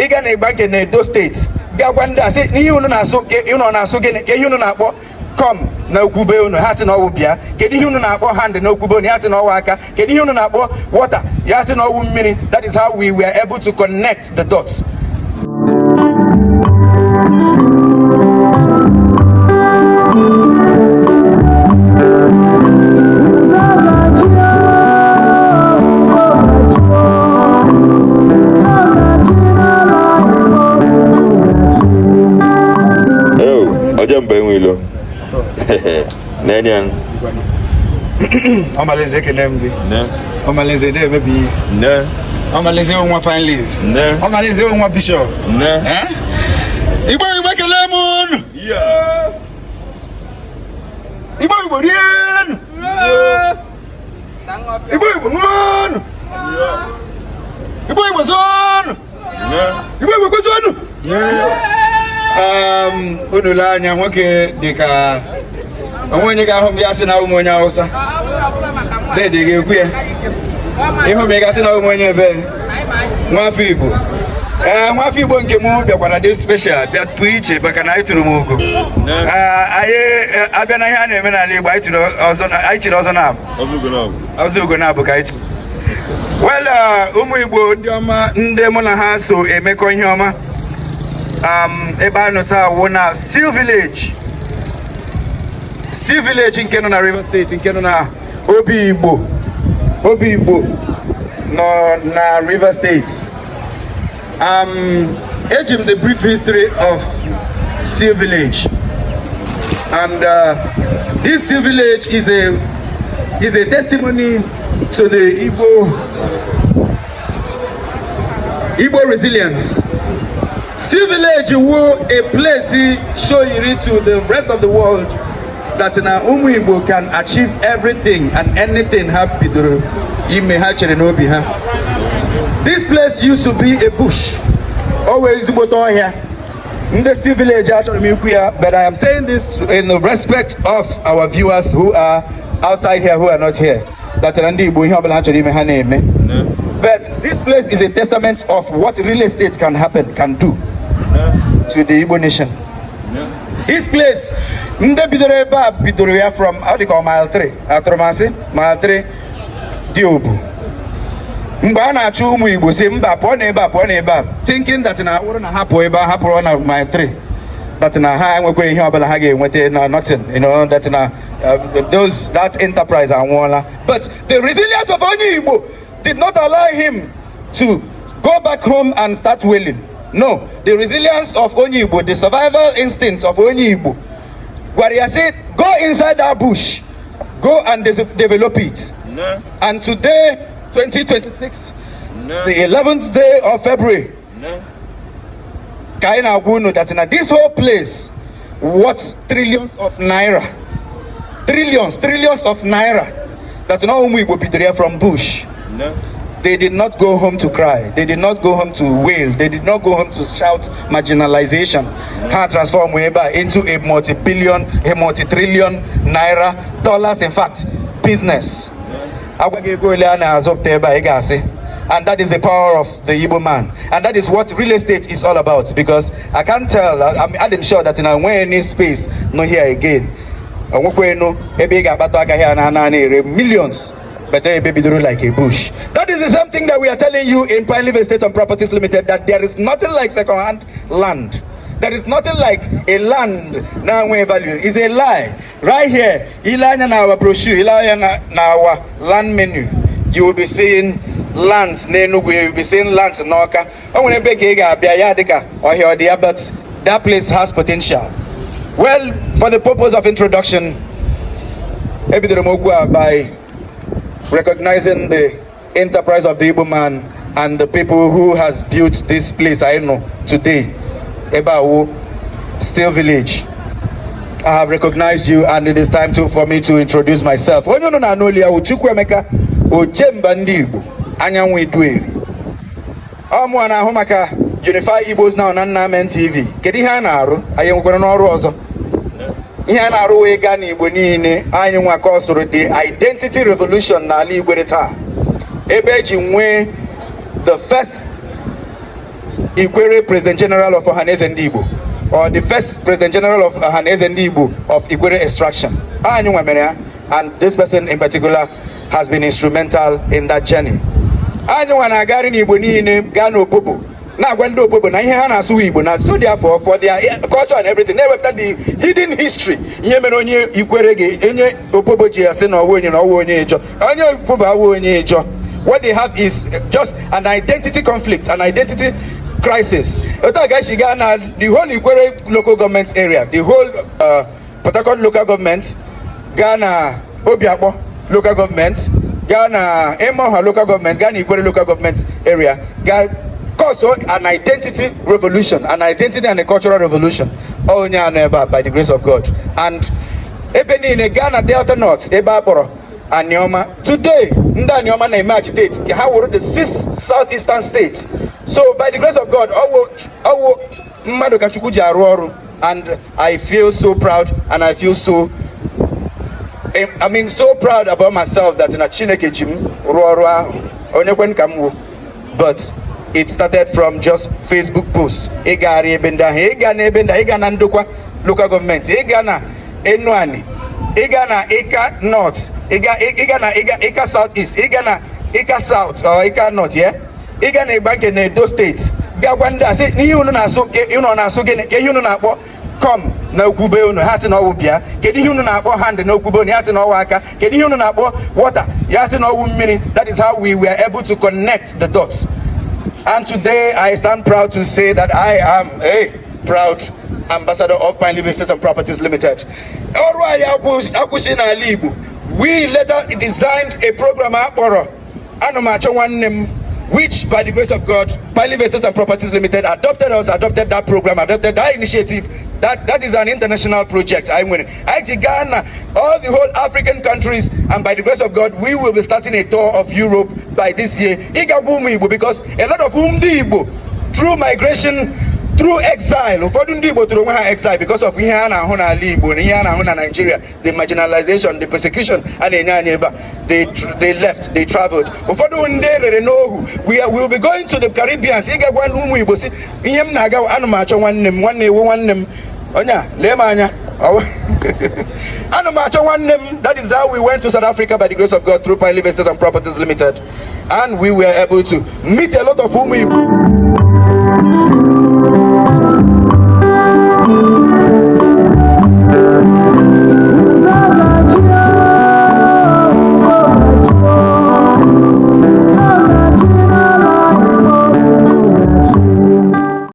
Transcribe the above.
Ịga na Igbanke na Edo Steeti, gakwa ndị a sị n'ihe unu na-asụ, ka unu na-asụ gịnị? Ka ihe unu na-akpọ "come" na okwu be unu? Ha sị na ọwụ "bịa". Kedu ihe unu na-akpọ "hand" na okwu be unu? Ya sị na ọwụ "aka". Kedu ihe unu na-akpọ "water"? Ya sị na ọwụ "mmiri". That is how we were able to connect the dots. Ojemba enwe ilo n'enye. Ọmalaeze, ekene m gị. Ọmalaeze na-emebi ihe. Nne. Ọmalaeze nwa Pine Leaf. Nne. Ọmalaeze nwa Bishop. Nne. Eh? Igbo, Igbo, ekele m unu. Igbo, Igbo, rienu. Igbo, Igbo, ṅụọnụ. Igbo, Igbo, zụọnụ. Igbo, Igbo, kwesịọnụ. Unu lee anya, nwoke dị ka onwe onye ga-ahụ m, ya sị na abụ m onye Hausa. Dede ga-ekwu ya. Ịhụ m, ị ga-asị na abụ m onye ebe? Nwafọ Igbo. Ee, nwafọ Igbo nke m bịakwara dị special, bịa pụọ iche, maka na anyị tụrụ m ugo. Ee, anyị abịa na ihe a na-eme n'ala Igbo, anyị tụrụ ọzọ, anyị chiri ọzọ na abụ ọzọ ugo na abụ ka anyị chiri. Well, ụmụ Igbo ndị ọma, ndị mụ na ha so emekọ ihe ọma, ebe a nọ taa wụ na Steel Village, Steel Village nke nọ na Rivers State, nke nọ na Obigbo. Obigbo nọ na Rivers State. Eji m the brief history of Steel Village, and this Steel Village is a testimony to the Igbo resilience. Steel Village wu a place showing to the rest of the world that na ụmụ Igbo can achieve everything and anything ha bidoro ime, ha chere n'obi ha. This place used to be a bush. O wee ezigbote ọhịa. Ndị Steel Village, achọrọ m ikwu ya, but I am saying this in the respect of our viewers who are outside here, who are not here, that na ndị Igbo, ihe ọbụla ha chọrọ ime, ha na-eme. But this place is a testament of what real estate can happen, can do to the Igbo nation. This place, ndị bidoro ebe a bidoro ya from ọ dị ka Mile 3, atụrụ m asị Mile 3 dị obu. Mgbe a na-achụ ụmụ Igbo si mba, pụọ n'ebe a, pụọ n'ebe a, thinking that na awụrụ na ha pụọ ebe a, ha pụrụ na Mile 3, that na ha enwekwa ihe ọbụla ha ga-enweta na nothing, that na those that enterprise anwụọla. But the resilience of onye Igbo did not allow him to go back home and start wailing. No, the resilience of onye Igbo, the survival instinct of onye Igbo gwara ya sị, "Go inside that bush, go and develop it." And today, 2026, the 11th day of February, ka anyị na-agwa unu that na this whole place worth trillions of naira, trillions, trillions of naira, that na ụmụ Igbo bidoro ya from bush. They did not go home to cry. They did not go home to wail. They did not go home to shout marginalization. Ha transform ebe a into a multi-billion, a multi-trillion naira, dollars, in fact, business. Agwa gị ego ole a na-azụpụta ebe a, ị ga-asị. And that is the power of the Igbo man. And that is what real estate is all about. Because I can't tell, I'm sure that in any space, no here again. Onwekwenu ebe ị ga-akpata agaghị a na na-ere millions, but ebe bidoro like a bush. That is the same thing that we are telling you in Pine Leaf Estates and Properties Limited, that there is nothing like second-hand land. There is nothing like a land na-enwe value. It's a lie. Right here, ile anya na our brochure, ile anya na our land menu, you will be seeing lands n'Enugu, you will be seeing lands n'Awka. O nwere ebe ka ị ga-abịa ya dịka ọhịa ọ dị ya, but that place has potential. Well, for the purpose of introduction, ebidoro m okwu a by recognizing the enterprise of the Igbo man and the people who has built this place I know today, ebe a wụ Steel Village. I have recognized you, and it is time for me to introduce myself. Onye unu na-anụ olu ya wụ Chukwuemeka Ojemba ndị Igbo, Anyanwụ Idueri. Ọ mụa na-ahụ maka Unify Igbos Now na Nna Amen TV. Kedu ihe a na-arụ? Anyị nwekwara n'ọrụ ọzọ. Ihe a na-arụ wee gaa n'Igbo niile. Anyị nwa ka ọ sụrụ the identity revolution n'ala Igwere taa. Ebe eji nwee the first Ikwere President General of Ohanaeze Ndị Igbo, or the first President General of Ohanaeze Ndị Igbo of Ikwere extraction. Anyị nwa mere ya, and this person in particular has been instrumental in that journey. Anyị nwa na-agagharị n'Igbo niile, gaa n'Opobo, na-agwa ndị Opobo na ihe ha na-asụ Igbo na so therefore for their culture and everything, na-ewepụta the hidden history, ihe mere onye Ikwere gị, onye Opobo ji ya sị na ọwụ onye, na ọwụ onye Ịjọ. Onye Opobo awụ onye Ịjọ. What they have is just an identity conflict, an identity crisis. Otu a ga-esi gaa na the whole Ikwere local government area, the whole Port Harcourt local government, gaa na Obiakpọ local government, gaa na Emohua local government, gaa na Ikwere local government area, gaa cause an identity revolution, an identity and a cultural revolution. Onye a nọ ebe a, by the grace of God, and ebe niile, gaa na Delta North, ebe a kpọrọ Anioma. Today, ndị Anioma na-eme agitate ka ha wụrụ the sixth southeastern state. So by the grace of God, ọwụ ọwụ mmadụ ka Chukwu ji arụ ọrụ, and I feel so proud and I feel so, I mean, so proud about myself that na Chineke ji m rụọ ọrụ ahụ. Onye kwen ka m wụ? But it started from just Facebook post, ịgagharị ebe ndị ahụ, ịga n'ebe ndị ahụ, ịga na Ndokwa local government, ịga na Enuani, ịga na Ika North, ịga na ịga Ika South East, ịga na Ika South or Ika North, yeah, ịga na Igbanke na Edo State, gakwa ndị a sị n'ihe unu na-asụ, unu na-asụ gịnị? Ka ihe unu na-akpọ "come" na okwube unu? Ha sị na ọwụ "bịa". Kedu ihe unu na-akpọ "hand" na okwube unu? Ya sị na ọwụ "aka". Kedu ihe unu na-akpọ "water"? Ya sị na ọwụ "mmiri". That is how we were able to connect the dots, and today I stand proud to say that I am a proud ambassador of Pine Leaf Estates and Properties Limited. Ọrụ anyị akwụsị n'ala Igbo. We later designed a program akpọrọ Ana m achọ nwanne m, which by the grace of God, Pine Leaf Estates and Properties Limited adopted us, adopted that program, adopted that initiative. That is an international project. I win. I ji gaa na all the whole African countries, and by the grace of God, we will be starting a tour of Europe by this year. Ịgagwa ụmụ Igbo, because a lot of ndị Igbo, through migration, through exile, ụfọdụ ndị Igbo tụrụ onwe ha exile because of ihe a na-ahụ n'ala Igbo na ihe a na-ahụ na Nigeria, the marginalization, the persecution a na-enye anyị ebe a. They left, they traveled. Ụfọdụ ndị rere n'ohu. We will be going to the Caribbeans ịgagwa ụmụ Igbo si ihe m na-aga, ana m achọ nwanne m, nwanne ewu nwanne m, onye a lee m anya. Ana m achọ nwanne m. That is how we went to South Africa, by the grace of God, through Pine Leaf Estates and Properties Limited, and we were able to meet a lot of ụmụ Igbo.